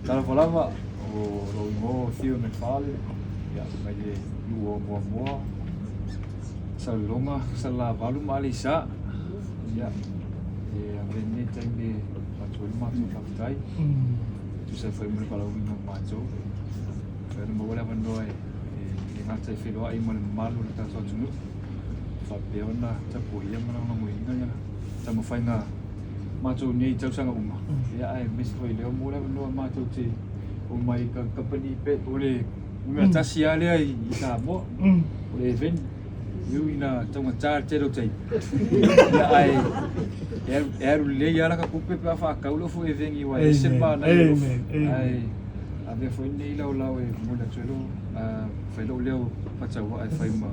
Talofa lava, o lou igoa o Theo McFarlane, ia, mai le nuu o Moamoa, Salelologa, Salelavalu ma Aleisa. Ia, e avea lenei taimi e avatu ai le matou faafetai, e tusa ai foi ma le valaauina o matou. E ona maua le avanoa e le gata e feiloai ma le mamalu o le tatou atunuu, faapea ona tapuaia ma lagolagoina ia taumafaiga matou nei i tausaga uma, ia aemaise foi lea ua maua le avanoa matou te omai i kamupani pe o le numera tasi lava lea i Samoa, o le Eveni, e ui ina taugata le tele o taimi, ia ae e alu lelei lava laka tupe pe a faatau le ofu Eveni aua e ese le manaia o le ofu. Ae avea foi lenei laolao e momoli atu ai lou, fai lou leo faatauaa e fai ma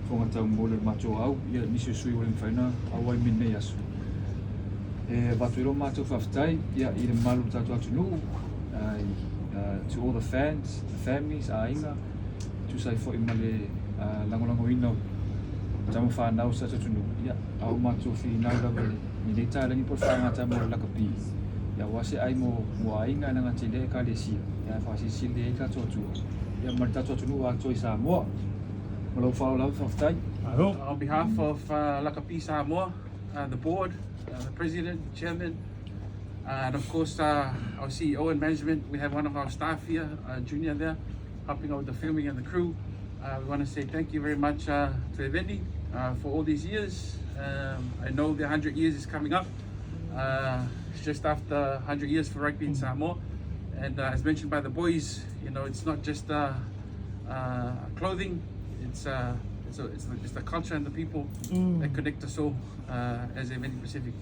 fofoga taumoli o le matou au, ia nisi o sui ua le mafai ona auai mai i lenei aso. E avatu ai lo matou faafetai ia, i le mamalu o le tatou atunuu, to all the fans, the families, aiga, tusa ai foi ma le lagolagoina o tama fanau o se tatou atunuu, ia, a o matou finau lava i lenei taleni po o le faagata mo le lakapi, ia, aua se ai mo, mo aiga e le gata i lea ekalesia, ia, ae faasilisili ai le tatou Atua, ia, ma le tatou atunuu atoa i Samoa. Ma lou faaaloalo lava, faafetai. Malo. On behalf of Lakapi Samoa, the board, the president, chairman, and of course our CEO and management, we have one of our staff here, Junior there, helping out with the filming and the crew. We want to say thank you very much to Eveni for all these years. I know the 100 years is coming up. It's just after 100 years for rugby in Samoa. And as mentioned by the boys, it's not just clothing, it's the culture and the people that connect us all as Eveni Pacific.